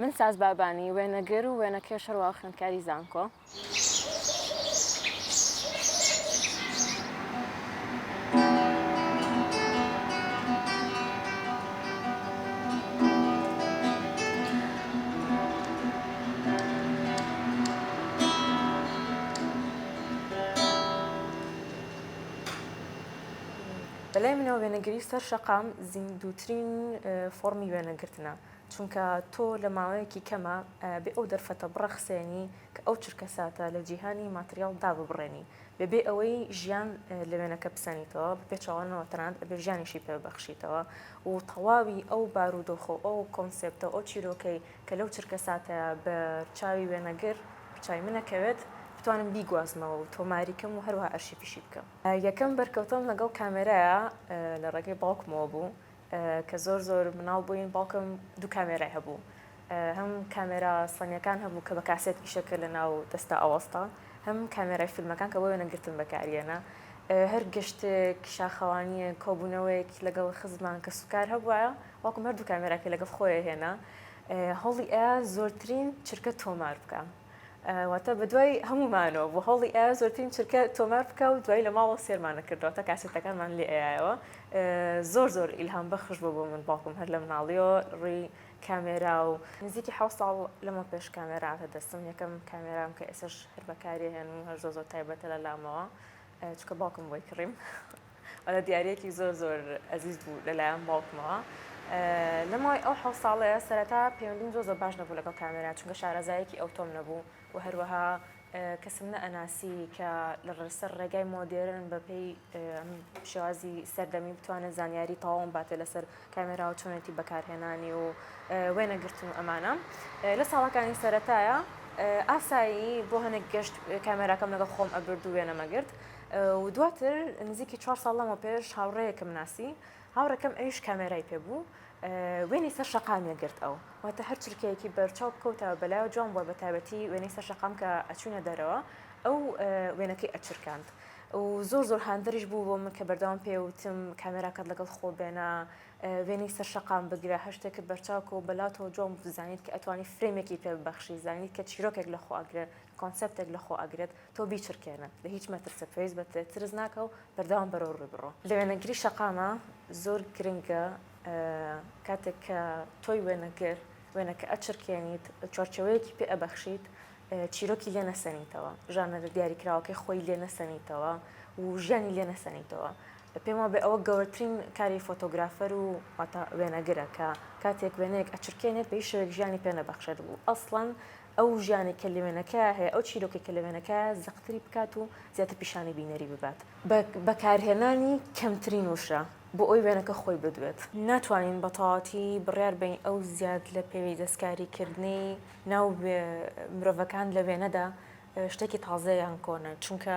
من ساز بابانی، وێنەگر و وێنەکێش هەروەها خوێندکاری زانکۆ. بەلای منەوە وێنەگری سەر شەقام زیندووترین فۆڕمی وێنەگرتنە، چونکە تۆ لە ماوەیەکی کەما بێ ئەو دەرفەتە بڕەخسێنی کە ئەو چرکەساتە لە جیهانی ماتریاڵ داببڕێنی بەبێ ئەوەی ژیان لە وێنەکە بسەنیتەوە، بە پێچەوانەوە تەنانەت ئەبێ ژیانیشی پێ ببەخشیتەوە و تەواوی ئەو بارودۆخە و ئەو کۆنسێپتە و ئەو چیرۆکەی کە لەو چرکەساتەیا بەر چاوی وێنەگر، بەر چاوی من ئەکەوێت، بتوانم بیگوازمەوە و تۆماری کەم و هەروەها ئەرشیفیشی بکەم. یەکەم بەرکەوتەم لەگەڵ کامێرایە لە ڕێگەی باوکمەوە بوو کە زۆر زۆر مناڵ بووین باوکم دوو کامێرای هەبوو هەم کامێرا سۆنیەکان هەبوو کە بە کاسێت ئیشەکە لە ناو دەستا ئەوەستا هەم کامێرای فیلمەکان کە بۆ وێنەگرتن بەکاریەنە هەر گەشتێک شاخەوانیەک کۆبوونەوەیەک لەگەڵ خزمان کە سوکار هەبوایە باوکم هەردوو کامێراکەی لەگەڵ خۆی هێنا هەوڵی ئەیا زۆرترین چرکە تۆمار بکە واتە بەدوای هەموومانەوە بوو هەوڵی ئەیا زۆرترین چرکە تۆمار بکە و دوای لە ماڵەوە سێرمانە کردەوە تا کاسێتەکانمان لێ ئەیایەوە زۆر زۆر ئیلهام بەخش بوو بۆ من باوکم هەر لە مناڵیەوە ڕووی کامێرا و نزیکی حەوت ساڵ لەمە پێش کامێرا هاتە دەستم یەکەم کامێرام کە ئێسش هەر بەکاری هێنم هەر زۆر زۆر تایبەتە لە لامەوە چونکە باوکم بۆی کڕیم واتە دیارییەکی زۆر زۆر ئەزیز بوو لەلایەن باوکمەوە. لە ماوەی ئەو حەوت ساڵەیە سەرەتا پەیوەندیم زۆر زۆر باش نەبوو لەگەڵ کامێرا چونکە شارەزایەکی ئەوتۆم نەبوو و هەروەها کەسم نەئەناسی کە لەسەر ڕێگای مۆدێرن بەپێی شێوازی سەردەمی بتوانێت زانیاری تەواوم باتێ لەسەر کامێرا و چۆنێتی بەکارهێنانی و وێنەگرتن و ئەمانە لە ساڵەکانی سەرەتایە ئاسایی بۆ هەنێک گەشت کامێراکەم لەگەڵ خۆم ئەبرد و وێنەمەگرت و دواتر نزیکی چوار ساڵ لەمە پێش هاوڕێیەکم ناسی هاوڕێکەم ئەویش کامێرای پێ بوو وێنەی سەر شەقامی گرت ئەو واتە هەر چرکەیەکی بەرچاو بکەوتەوە بەلایەوە جوان بووە بە تایبەتی وێنەی سەر شەقام کە ئەچوینە دەرەوە ئەو وێنەکەی ئەچرکاند و زۆر زۆر هاندەریش بوو بۆ من کە بەردەوام پێ وتم کامێراکەت لەگەڵ خۆ بێنە وێنەی سەر شەقام بگرە هەر شتێکت بەرچاو کەوت بەلاتەوە جوان بوو زانیت کە ئەتوانی فرەیمێکی پێ ببەخشی زانیت کە چیرۆکێک لە خۆ ئەگرێت کۆنسێپتێک لە خۆ ئەگرێت تۆ بیچرکێنە لە هیچ مەترسە پێویست بە ترس ناکە و بەردەوام بەرەو ڕووی بڕۆ. لە وێنەگری شەقامە زۆر گرنگە کاتێک کە تۆی وێنەگر وێنەکە ئەچرکێنیت چوارچێوەیەکی پێ ئەبەخشیت چیرۆکی لێ نەسەنیتەوە ژانەرە دیاریکراوەکەی خۆی لێ نەسەنیتەوە و ژیانی لێ نەسەنیتەوە پێم وابێ ئەوە گەورەترین کاری فۆتۆگرافەر و واتە وێنەگرە کە کاتێک وێنەیەک ئەچرکێنێت بە هیچ شێوەیەک ژیانی پێ نەبەخشێت و ئەسڵەن ئەو ژیانەی کە لە وێنەکەیا هەیە، ئەو چیرۆکەی کە لە وێنەکەیا زەقتری بکات و زیاتر پیشانی بینەری ببات. بە بەکارهێنانی کەمترین وشە بۆ ئەوەی وێنەکە خۆی بدوێت. ناتوانین بە تەواوەتی بڕیار بەین ئەو زیاد لە پێوی دەستکاری کردنەی ناو مرۆڤەکان لە وێنەدا شتێکی تازەیە یان کۆنە، چونکە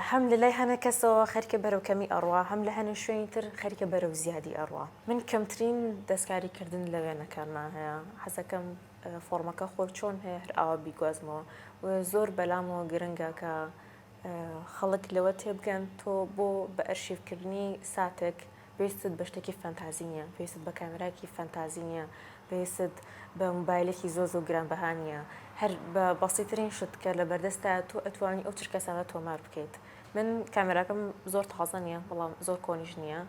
هەم لە لای هەنێ کەسەوە خەریکە بەرەو کەمی ئەڕوا، هەم لە هەنێ شوێنی تر خەریکە بەرەو زیادی ئەڕوا. من کەمترین دەستکاری کردن لە وێنەکانما هەیە، حەزەکەم فۆڕمەکە خۆی چۆن هەیە هەر ئاوا بیگوازمەوە و زۆر بەلامەوە گرنگە کە خەڵک لەوە تێبگەن تۆ بۆ بە ئەرشیفکردنی ساتێک پێویستت بە شتێکی فەنتازی نییە، پێویستت بە کامێرایەکی فەنتازی نییە، پێویستت بە مۆبایلێکی زۆر زۆر گرانبەها نییە، هەر بە بەسیترین شت کە لە بەردەستایە تۆ ئەتوانی ئەو چرکەساتە تۆمار بکەیت. من کامێراکەم زۆر تازە نییە بەڵام زۆر کۆنیش نییە،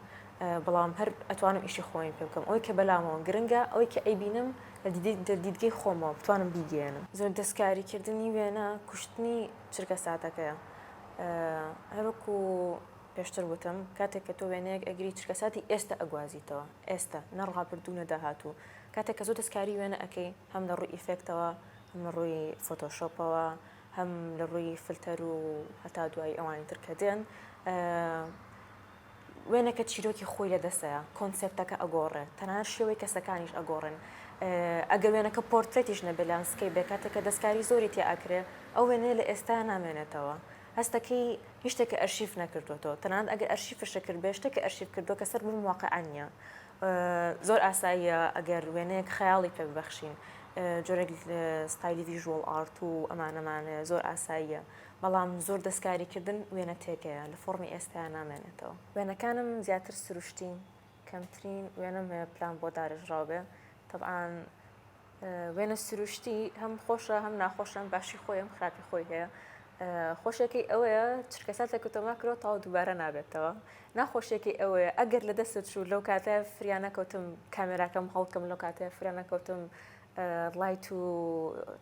بەڵام هەر ئەتوانم ئیشی خۆمی پێ بکەم. ئەوەی کە بەلامەوە گرنگە ئەوەی کە ئەیبینم لە دیدگەی خۆمەوە بتوانم بیگەیەنم. زۆر دەستکاریکردنی وێنە کوشتنی چرکەساتەکەیە. هەروەکو پێشتر وتم کاتێک کە تۆ وێنەیەک ئەگری چرکەساتی ئێستە ئەگوازیتەوە، ئێستە، نە ڕابردوو نە داهاتوو. کاتێک کە زۆر دەستکاری وێنە ئەکەی هەم لە ڕووی ئیفێکتەوە، هەم لە ڕووی فۆتۆشۆپەوە، هەم لە ڕووی فلتەر و هەتا دوایی ئەوانی تر کە دێن، وێنەکە چیرۆکی خۆی لە دەستەیە، کۆنسێپتەکە ئەگۆڕێ، تەنانەت شێوەی کەسەکانیش ئەگۆڕێن. ئەگەر وێنەکە پۆرترێتیش نەبێ landscape بێ، کاتێک کە دەستکاری زۆری تیا ئەکرێ، ئەو وێنەیە لە ئێستایا نامێنێتەوە. هەستەکەی هیچ شتێکە ئەرشیف نەکردووەتەوە، تەنانەت ئەگەر ئەرشیفشت کردبێ شتێکە ئەرشیف کردووە کە سەر بەم واقیعە نییە. زۆر ئاساییە ئەگەر وێنەیەک خەیاڵی پێ ببەخشین، جۆرێک ستایلی visual art و ئەمانەمان هەیە، زۆر ئاساییە، بەڵام زۆر دەستکاریکردن وێنە تێکەیە، لە فۆڕمی ئێستایا نامێنێتەوە. وێنەکانم زیاتر سروشتین، کەمترین وێنەم هەیە پلان بۆ دارێژراو بێ، تەبعەن. وێنە سروشتی هەم خۆشە هەم ناخۆشە هەم باشی خۆی هەم خراپی خۆی هەیە خۆشیەکەی ئەوەیە چرکەساتێک کە تۆمار کرەوە تەواو دووبارە نابێتەوە ناخۆشیەکەی ئەوەیە ئەگەر لە دەستت چوو لەو کاتە فریا نەکەوتم کامێراکەم هەڵکەم لەو کاتە فریا نەکەوتم light و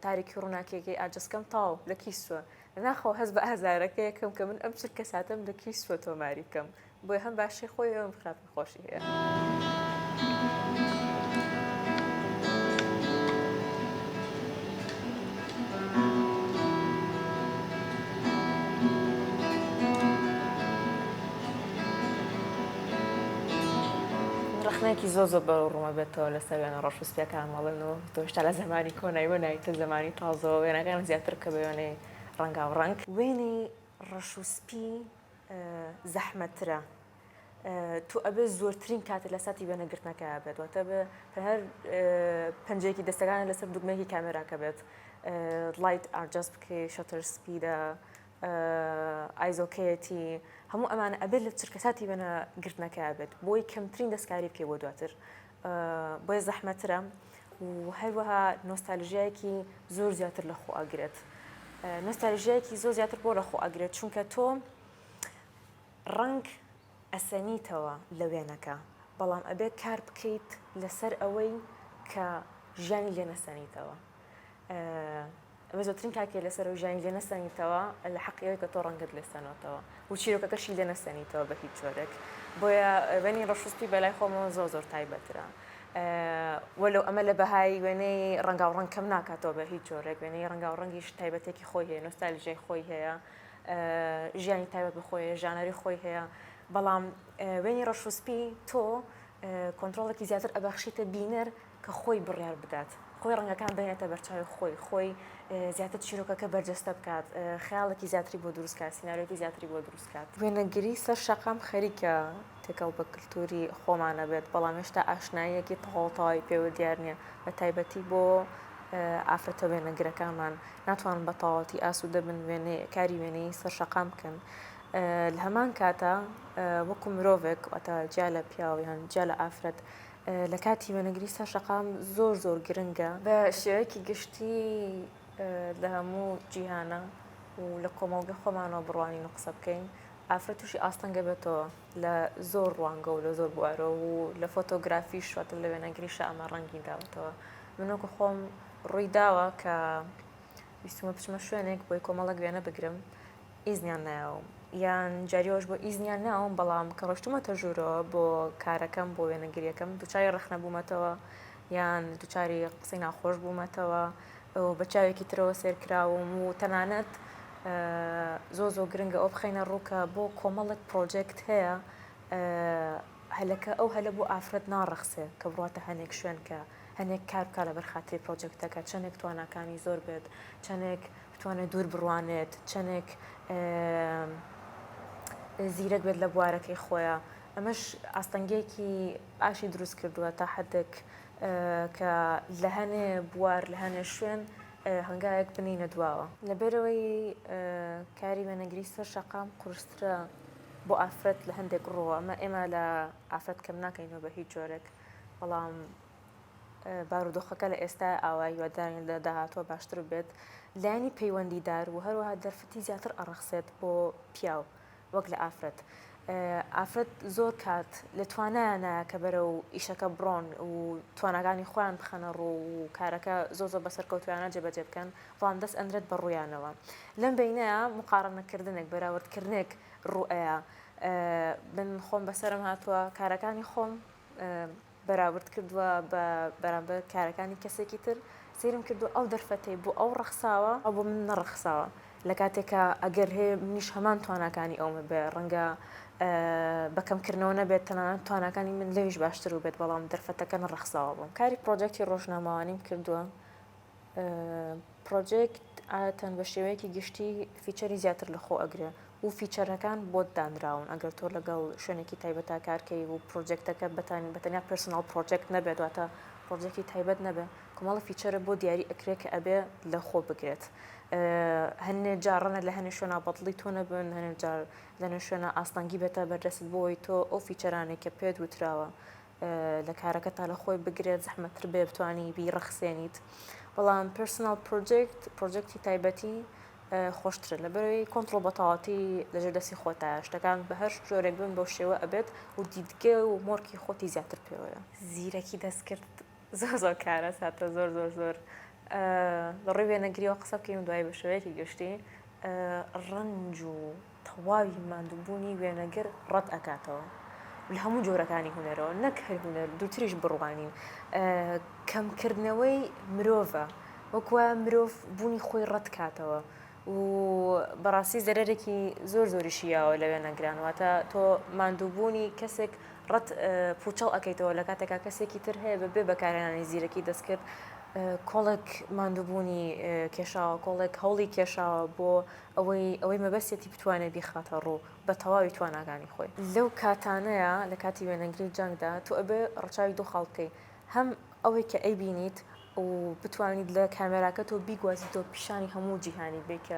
تاریکی و ڕووناکیەکەی adjust کەم تاو لە کیسوە ناخەوە هەست بە ئازارەکەیەکەم کە من ئەم چرکە ساتەم لە کیسوە تۆماری بکەم بۆیە هەم باشی خۆی هەیە هەم خراپی خۆشی هەیە. ڕەخنەیەکی زۆر زۆر بەرەو ڕوومە بێتەوە لەسەر وێنە ڕەش و سپیەکان ئەڵێن و تۆ هێشتا لە زەمانی کۆنای بۆ نایتە زەمانی تازەوە وێنەکان زیاتر بکە بە وێنەی ڕەنگاو ڕەنگ. وێنەی ڕەش و سپی زەحمەتترە تۆ ئەبێ زۆرترین کاتت لە ساتی وێنەگرتنەکە بێت واتە بێ هەر پەنجەیەکی دەستەکانە لەسەر دوگمەیەکی کامێراکە بێت light adjust بکەی shutter speed ە ISO کەیەتی هەموو ئەمانە ئەبێت لە چرکەساتی وێنە گرتنەکە بێت بۆی کەمترین دەستکاری بکەی بۆ دواتر بۆیە زەحمەترە و هەروەها نۆستالژیایەکی زۆر زیاتر لە خۆ ئەگرێت نۆستالژیایەکی زۆر زیاتر بۆ لە خۆ ئەگرێت چونکە تۆ ڕەنگ ئەسەنیتەوە لە وێنەکە بەڵام ئەبێت کار بکەیت لەسەر ئەوەی کە ژیانی لێ نەسەنیتەوە ئەمە زۆرترین کاکێ لەسەر و ژیانی لێ نەسەنیتەوە لە حەقی ئەوەی کە تۆ ڕەنگت لێ سەنۆتەوە و چیرۆکەکەشی لێ نەسەنیتەوە بە هیچ جۆرێک بۆیە وێنەی ڕەش و سپی بەلای خۆمەوە زۆر زۆر تایبەترە وەلو ئەمە لە بەهای وێنەی ڕەنگاو ڕەنگ کەم ناکاتەوە بە هیچ جۆرێک وێنەی ڕەنگاو ڕەنگیش تایبەتێکی خۆی هەیە نۆستالژیای خۆی هەیە ژیانی تایبەت بە خۆی هەیە ژانەری خۆی هەیە بەڵام وێنی ڕەش و سپی تۆ کۆنترۆڵێکی زیاتر ئەبەخشیتە بینەر کە خۆی بڕیار بدات، خۆی ڕەنگەکان بهێنێتە بەرچاوی خۆی، خۆی زیاتر چیرۆکەکە بەرجەستە بکات، خەیاڵێکی زیاتری بۆ دروست کات، سیناریۆیەکی زیاتری بۆ دروست کات. وێنەگری سەر شەقام خەریکە تێکەڵ بە کلتوری خۆمان ئەبێت، بەڵام هێشتا ئاشناییەکی تەواو تەواوی پێوە دیار نییە، بە تایبەتی بۆ ئافرەتە وێنەگرەکانمان ناتوانن بە تەواوەتی ئاسوودە بن وێنەی کاری وێنەیی سەر شەقام بکەن. لە هەمان کاتا وەکو مرۆڤێک واتە جیا لە پیاو یان جیا لە ئافرەت لە کاتی وێنەگری سەر شەقام زۆر زۆر گرنگە. بە شێوەیەکی گشتی لە هەموو جیهانە و لە کۆمەڵگە خۆمانەوە بڕوانین و قسە بکەین ئافرەت تووشی ئاستەنگە بێتەوە لە زۆر ڕوانگە و لە زۆر بوارەوە و لە فۆتۆگرافیش واتە لە وێنەگریشە ئەمە ڕەنگی داوەتەوە من وەکو خۆم ڕووی داوە کە ویستمە بچمە شوێنێک بۆی کۆمەڵێک وێنە بگرم ئیزنیان نایاوم یان جاری واش بۆ ئیزنیان ناوم بەڵام کە ڕۆشتومەتە ژوورەوە بۆ کارەکەم بۆ وێنەگریەکەم دووچاری ڕەخنە بوومەتەوە یان دووچاری قسەی ناخۆش بوومەتەوە و بە چاوێکی ترەوە سێر کراوم و تەنانەت زۆر زۆر گرنگە ئەو بخەینە ڕوو کە بۆ کۆمەڵێک پرۆجێکت هەیە هەلەکە ئەو هەلە بۆ ئافرەت ناڕەخسێ کە بڕاتە هەنێک شوێن کە هەنێک کار بکا لەبەر خاتری پرۆجێکتەکە چەندێک تواناکانی زۆر بێت چەندێک بتوانێت دوور بڕوانێت، چەندێک زیرەک بێت لە بوارەکەی خۆیا، ئەمەش ئاستەنگییەکی باشی دروست کردووە تا حەدێک کە لە هەنێ بوار لە هەنێ شوێن هەنگاوێک بنێینە دواوە. لەبەرئەوەی کاری وێنەگری سەر شەقام قورسترە بۆ ئافرەت لە هەندێک ڕووەوە، ئەمە ئێمە لە ئافرەت کەم ناکەینەوە بە هیچ جۆرێک، بەڵام بارودۆخەکە لە ئێستایا ئاوایە هیوادارین لە داهاتووە باشتر ببێت لایەنی پەیوەندیدار و هەروەها دەرفەتی زیاتر ئەڕەخسێت بۆ پیاو وەک لە ئافرەت ئافرەت زۆر کات لە توانایانە کە بەرەو ئیشەکە بڕۆن و تواناکانی خۆیان بخەنە ڕوو و کارەکە زۆر زۆر بەسەرکەوتویانە جێبەجێ بکەن بەڵام دەست ئەنرێت بە ڕوویانەوە لەم بینەیە مقارنەکردنێک بەراوردکردنێک ڕوئەیە من خۆم بەسەرم هاتووە کارەکانی خۆم بەراورد کردووە بە بەرامبەر کارەکانی کەسێکی تر، سەیرم کردووە ئەو دەرفەتەی بۆ ئەو ڕەخساوە، ئەو بۆ من نەڕەخساوە، لە کاتێکا ئەگەر هەیە منیش هەمان تواناکانی ئەوم هەبێ، ڕەنگە بە کەمکردنەوە نەبێت، تەنانەت تواناکانی من لەویش باشتر بووبێت، بەڵام دەرفەتەکە نەڕەخساوە بۆم. کاری پڕۆجێکتی ڕۆژنامەوانیم کردووە، پڕۆجێکت عادەتەن بە شێوەیەکی گشتی feature ی زیاتر لە خۆ ئەگرێ و feature ەکان بۆت دانراون ئەگەر تۆ لەگەڵ شوێنێکی تایبەتا کارکەی و پڕۆجێکتەکە بە تەنیا personal project نەبێت واتە پڕۆجێکتی تایبەت نەبێ کۆمەڵە feature ە بۆ دیاری ئەکرێ کە ئەبێ لە خۆ بگرێت هەنێ جار ڕەنە لە هەنێ شوێنا بەدڵی تۆ نەبن هەنێ جار لە هەنێ شوێنا ئاستەنگی بێتە بەردەستت بۆ ئەوەی تۆ ئەو feature انەی کە پێت وتراوە. لە کارەکەتا لە خۆی بگرێت زەحمەتتر بێ بتانی بیڕەخسێنیت بەڵام personal project پرۆجێکتی تایبەتی خۆشترە لەبەرەوەی کۆنتڕۆڵ بەتەواوەتی لەژێر دەستی خۆتایە شتەکان بە هەر جۆرێک بن بەو شێوە ئەبێت و دیدگە و مۆرکی خۆتی زیاتر پێوەیە. زیرەکی دەستکرد زۆر زۆر کارەساتە زۆر زۆر زۆر لە ڕووی وێنەگریەوە قسە بکەین و دوایی بە شێوەیەکی گشتی ڕەنج و تەواوی ماندووبوونی وێنەگر ڕەت ئەکاتەوە لە هەموو جۆرەکانی هونەرەوە نەک هەر هونەر دووتریش بڕوانین کەمکردنەوەی مرۆڤە وەک وایە مرۆڤ بوونی خۆی ڕەت کاتەوە و بەڕاستی زەرەرێکی زۆر زۆریشی یاوە لە وێنەگران واتە تۆ ماندووبوونی کەسێک ڕەت پوچەڵ ئەکەیتەوە لە کاتێکا کەسێکی تر هەیە بەبێ بەکارهێنانی زیرەکی دەستکرد کۆڵێک ماندووبوونی کێشاوە کۆڵێک هەوڵی کێشاوە بۆ ئەوەی ئەوەی مەبەستێتی بتوانێت بیخاتە ڕوو بە تەواوی تواناکانی خۆی. لەو کاتانەیا لە کاتی وێنەگری جەنگدا تۆ ئەبێ ڕەچاوی دوو خاڵ بکەی هەم ئەوەی کە ئەیبینیت و بتوانیت لە کامێراکەتەوە بیگوازیتەوە پیشانی هەموو جیهانی بەی کە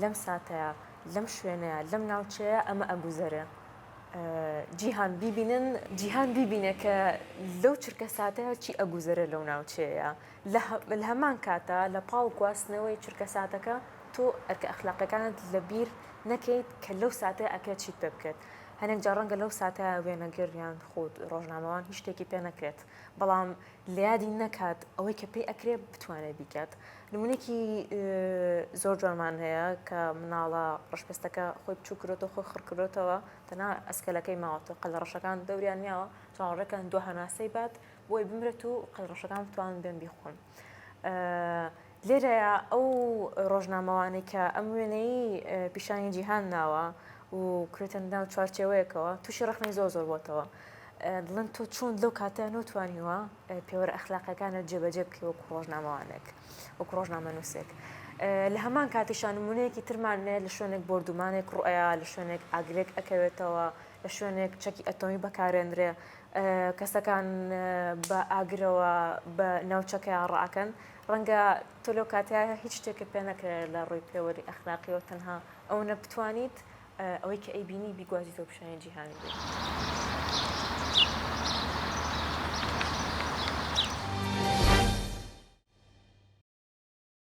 لەم ساتەیا لەم شوێنەیا لەم ناوچەیە ئەمە ئەگوزەرێ جیهان بیبینن جیهان بیبینێ کە لەو چرکە ساتەیا چی ئەگوزەرێ لەو ناوچەیە لە هەمان کاتا لە پاڵ گواستنەوەی چرکە ساتەکە تۆ ئەرکە ئەخلاقیەکانت لە بیر نەکەیت کە لەو ساتەیا ئەکرێت چیت پێ بکرێت هەنێک جار ڕەنگە لەو ساتەیا وێنەگر یان خود ڕۆژنامەوان هیچ شتێکی پێ نەکرێت بەڵام لە یادی نەکات ئەوەی کە پێی ئەکرێ بتوانێت بیکات نمونێکی زۆر جوانمان هەیە کە مناڵە ڕەشپێستەکە خۆی بچوو کرۆتەوە خۆی خڕکردۆتەوە تەنها ئەسکەلەکەی ماوەتەوە قەل ڕەشەکان دەوریان نیاوە چاوەڕێکان دو هەناسەی بات بۆی بمرێت و قەل ڕەشەکان بتوانن بێن بیخۆن. لێرەیا ئەو ڕۆژنامەوانەی کە ئەم وێنەی پیشانی جیهان ناوە و کرێتە ناو چوارچێوەیەکەوە تووشی ڕەخنەی زۆر زۆر بۆتەوە دڵن تۆ چۆن لەو کاتە نەتوانیوە پێوەرە ئەخلاقەکانت جێبەجێ بکەی وەکو ڕۆژنامەوانێک وەکو ڕۆژنامەنووسێک لە هەمان کاتیشا نمونەیەکی ترمان هەیە لە شوێنێک بۆردومانێک ڕوئەیا لە شوێنێک ئاگرێک ئەکەوێتەوە لە شوێنێک چەکی ئەتۆمی بەکارێنرێ کەسەکان بە ئاگرەوە بە ناوچەکەیان ڕائەکەن ڕەنگە تۆ لەو کاتەیە هیچ شتێکت پێ نەکرێت لە ڕووی پێوەری ئەخلاقیەوە تەنها ئەوەنە بتوانیت ئەوەی کە ئەیبینی بیگوازیتەوە پیشانی جیهانی بێت.